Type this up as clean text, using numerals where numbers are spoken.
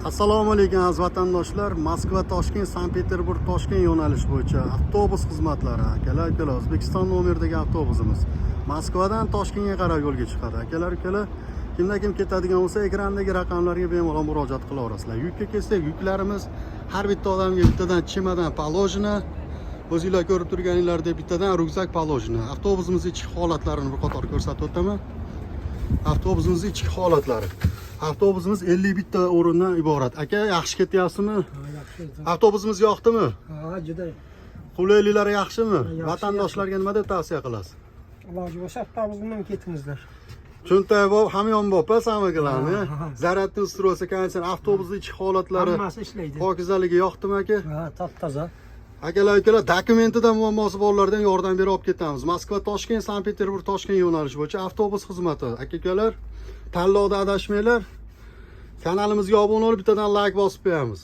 Assalomu alaykum, aziz vatandoshlar. Moskva Toshkent, Sankt Peterburg Toshkent yo'nalishi bo'yicha avtobus xizmatlari, akalar, ukalar, O'zbekiston nomeridagi avtobusimiz Moskvadan Toshkentga qarab yo'lga chiqadi. Akalar, ukalar, kimda kim ketadigan bo'lsa, ekrandagi raqamlarga bemalol murojaat qila olasizlar. Yukka kelsak, yuklarimiz har bitta odamga bittadan чемодан положено. O'zinglar ko'rib turganinglardek, bittadan рюкзак положено. Avtobusimiz ichki holatlarini bir qator ko'rsatib o'taman. Avtobusimiz ichki holatlari. Avtobusimiz 51 ta o'rindan iborat. Aka, yaxshi ketyapsizmi? Ha, yaxshi. Avtobusimiz yoqdimi? Ha, juda. Qulayliklari yaxshimi? Yaxshi. Vatandoshlarga nima deb tavsiya qilasiz? Iloji bo'lsa, avtobus bilan ketingizlar. Cho'ntak bor, hamyonbop samakilarni. Ha. Зарядный устройство, konditsioner, avtobusni ichki holatlari, Hammasi ishlaydi. pokizaligi yoqdimi, aka? Ha, top-toza. Akalar, ukalar, dokumentida muammosi borlardan yordam berib olib ketamiz. Moskva Toshkent, Sankt Peterburg Toshkent yo'nalishi bo'yicha avtobus xizmati. Aka, ukalar, tanlovda adashmanglar. Kanalimizga obuna bo'lib, bittadan layk bosib qo'yamiz.